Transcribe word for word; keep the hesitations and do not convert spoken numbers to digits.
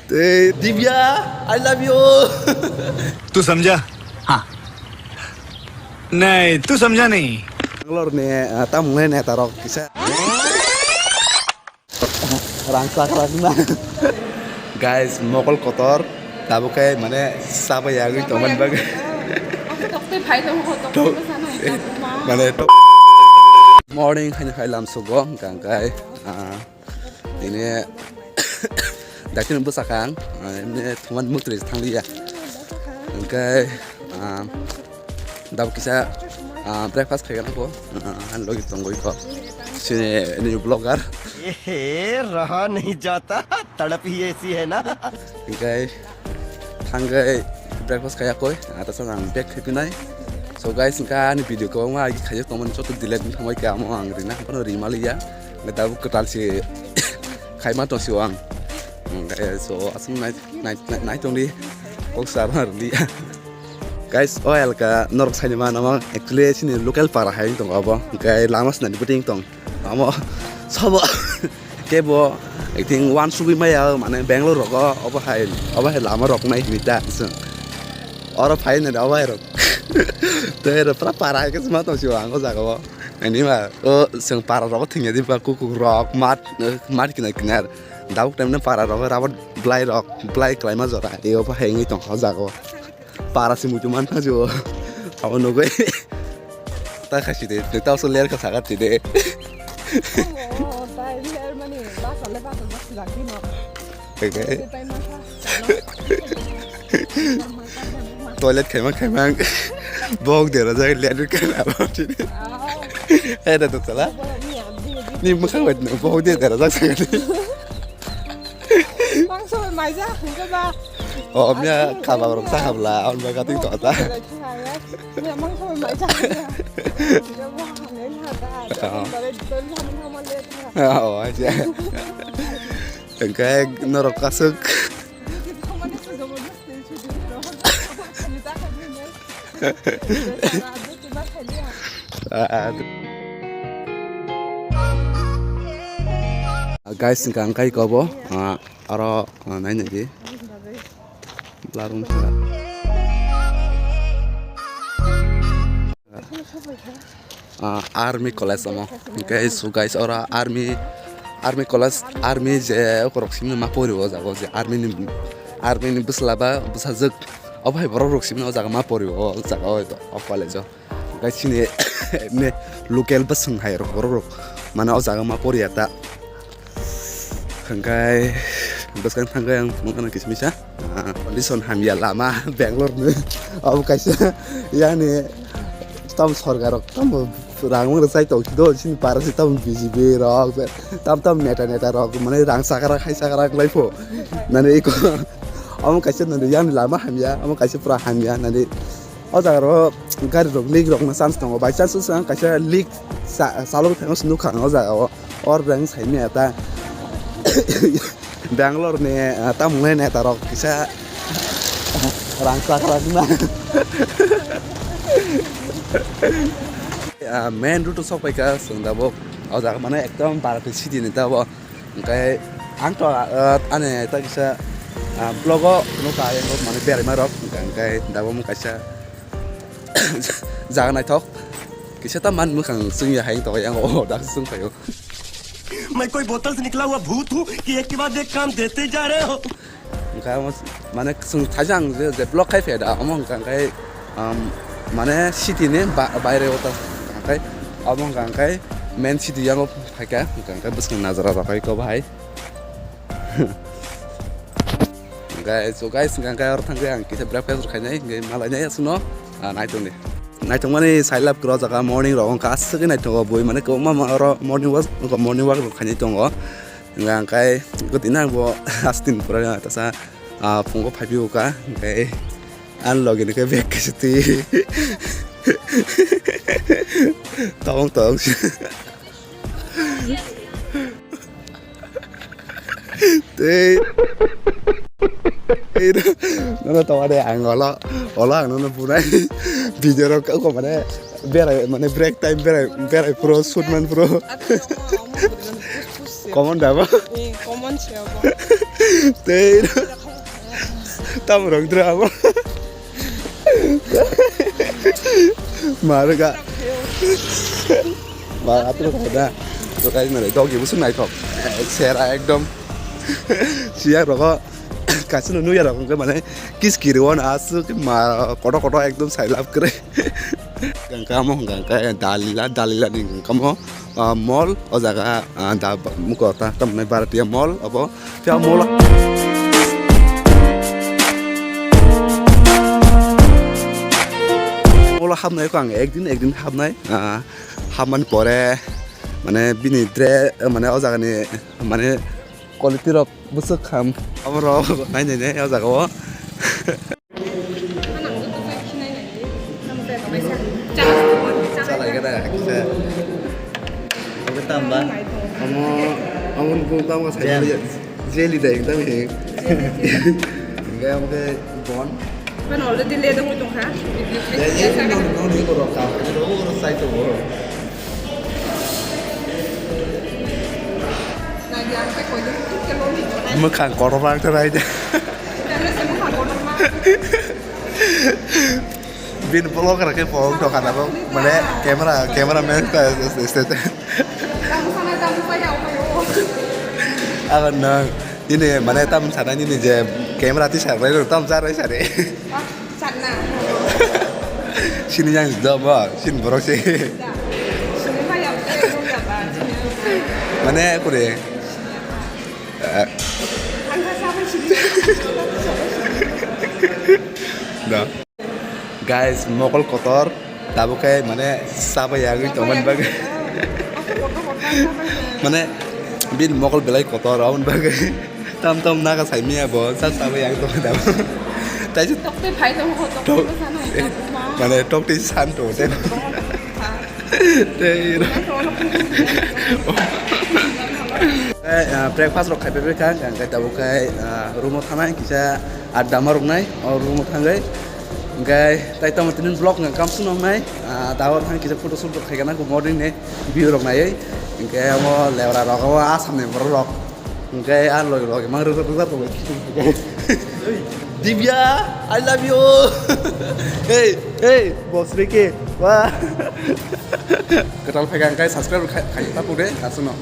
Tei Divya, I love you. तू समझा? हाँ। नहीं, तू समझा नहीं। Bangalore ni, ah, tamung le neta rok kisa. Rang chak rang na. Guys, mokol kotor. Tabuk khe mane sabo yagwi tongmani bagwi. Tok tei phai tongo, tok Tok-, tei bwsano eh, hwnka khe ma. Mane tok-, morning haino khai lam sugo, hwnka hwnkhe, ah, tini dakti no bwsakang, ah, emni thuman mwtri thanglia. Hwnkhe, ah, Dab kisa, ah, breakfast khaigana ko, ah, han logi tongoi ko. Sini new vlogger. ये रहा नहीं जाता, तड़प ही ऐसी है ना। Hingkai, hingkai breakfast khaya koi, ah, tasa ang back khaipinai. So guys, hingka ani video ko ma agi khayo tongmani choto delete ni thamai ka amo ang rina, kono rimaliya. Nge dab kwtal si khaima tong si ang. Hingkai, so aswk nai, nai, nai, nai tongdi, kok sar ma riliya. Guys, o elka norok saini mano, actually chini local para hai wng tongo obo, hwnkhe lama swnani bwtwi wng tong. Omo sabo kebo, I think, wansugwi maya, mane, Bangalore rogo obo hai, obo hai lama rok nai hwnwi ta chwng. Oro phai nai obo hai rok. Tei oro pura para hai khe sma tong sio ang o jaga o. Ani ma o chwng para rogo thwngya di ba kuku rok mat, mat kinar kinar. Dabuk time no para rogo rubber blai rok, blai kwlaima jora. Eo obo hai wngwi tong o jaga o. Para si muitu man thajo. Abo nugui. Ta khasi de, de ta so ler ka sagat de. Oh, tai ler mani, basa le basa basa lagi no. Okay. Tai masa. Toilet khaima khaima. Bok de ra jai ler ka na ba. Eh, da to sala. Ni mukhang wet no, bok de ra jai. Mangso bai maija hwnkhe ba. O, mia khabang rok sa habla, on ba kating to ta. Mia mangso bai maija hwnkhe. Hwnkhe ba hwnwi ha da. Oh. Dori dori hwnwi ha ma le ta. Oh, acha. Hwnkhe norok kasuk. Ah, ah. Guys, hingka ang kai kobo, ah, aro, ah, nai nai di. Blarung sa. Ah, army college omo. Hingke so guys, oro army, army college, army je okorok simi ma pori o jaga o je army ni, army ni bwsla ba bwsajwk. Obo hai borok rok simi o jaga ma pori o jaga o, o college o. Hingke sini ne local bwswng hai rok borok rok mane o jaga ma pori ya ta. Hingke bwskang thangkhe ang phunukgano kisa misa, ah, condition hamya lama Bangalore ni. Abo kaisa yani tam sorkar rok tam rang rwchai tong do, chini para se tam B J P rok tam tam neta neta rok mane rang sakrak hai sakrak lai pho. Nani iko amo kaisa nani yani lama hamya, amo kaisa pura hamya nani. O jaga ro gari rok leak rok na chance tongo, by chance wngkha kaisa leak cha-, chalok thangma se nukha ang o jaga o, or beng sai maya ta Bangalore ni, ah, tamung nai neta rok kisa rang chakrak na. Ah, main route o sok paikha chwng da bo, o jaga mane ekdom Bharati city ni ta bo. Hingke ang to, ah, ani ta kisa, ah, vlog o nukha, ayang rok mane beraima rok, hingke, hingke dabo mo kaisa jaga naithok. Kisa ta man mwkhang chwngya hai tong yang o dak chwng phaio. मैं कोई बोतल से निकला हुआ भूत हूँ कि एक के बाद एक काम देते जा रहे हो। Hingke amo mane chwng thaijang je, je vlog khai phaida, omo hingka hingke, um, mane city ni ba-, baire o ta hingke, omo hingka hingke main city yango phaikha, hingka hingke bwskang najra rok hai ko bahai. Guys, so guys, hingka hingke oro thangkhe ang kisa breakfast rok khainai, hingke malainai aswkno, ah, naitongdi. Naitongmani sailab kwrw jaga morning rok wngkha, aswk khe naithogo bui, mane kwbangma ma oro morning walk, morning walk rok khainai tongo. Hingka hingke gotino ang bo aswkni pura tasa, ah, phungo phaiphio kha, hingke ani logi ni khe bag kaisa twi. Tong tong. Tei. Tei. Nono tongma de ang olo, olo ang nono bunai. Video rok kok mane berai, mane break time berai, berai pro, shoot man pro. Common da bo? Eh, common se abo. Tei tamo rong dra abo. Marga. Ma atro da. To kai mare dog ibu sun naithok. Sera ekdom. Siya rogo. Kasino nuya rogo mane kiskiri wan asu ma koto koto ekdom sailap kre. Gangkamo gangka dalila dalila ni gangkamo. Ah, mall o jaga, ah, da muko ta tamne Bharatiya mall obo. Phiya mall, mall hapnai ko ang ekdin ekdin hapnai, ah, hapmani pore mane bini dre mane o jaga ni mane quality rok bwswk ham. Abo rok nai nai nai o jaga o. Chalai gada kisa. Oke tamba. Omo omo bu tamba sai. Jam. Jelly dai ekdam he. Enggak oke bon. Kan already le dong tong ha. Jelly no no ni ko rok ka. Ro ro sai to ro. Mwkhang kotor rang terai de. Bin vlogger khe phone to khana bo mane camera camera man ta este. Aban nang ini mane tam sana ini je camera ti sarai tam sarai sare. Sini yang do bo sin borok si. Mane kure. Da. Guys, mokol kotor tabuk khe mane saba yagwi tongmani bagwi. Mane bin mokol belai kotor aboni bagwi. Tam tam naga saimaya bo sa saba yagwi tongmani tabuk. Taisi Tokte phai tong ho, tokte tok- ko sana hai, eh, tamo ma. Mane tokte san to te. Tei ro. Eh, ah, breakfast rok khai phai kha, hingkhe tabuk khai, ah, room o thanai kisa adda ma rok nai, o room o thangwi. Hingkhe tai tamo tini vlog hingkhe kam swnam nai, ah, tabuk thang kisa photo shoot rok khai kana morning ni view rok naiwi. Hingkhe amo lebra rok abo Assam ni borok rok. Hingkhe a logi logi mang rwgwk rwgwk tongo. Divya, I love you. Hey, hey, boss Ricky. Wah. Kwtal phaikha hingkhe subscribe khai khai ta phude aswkno.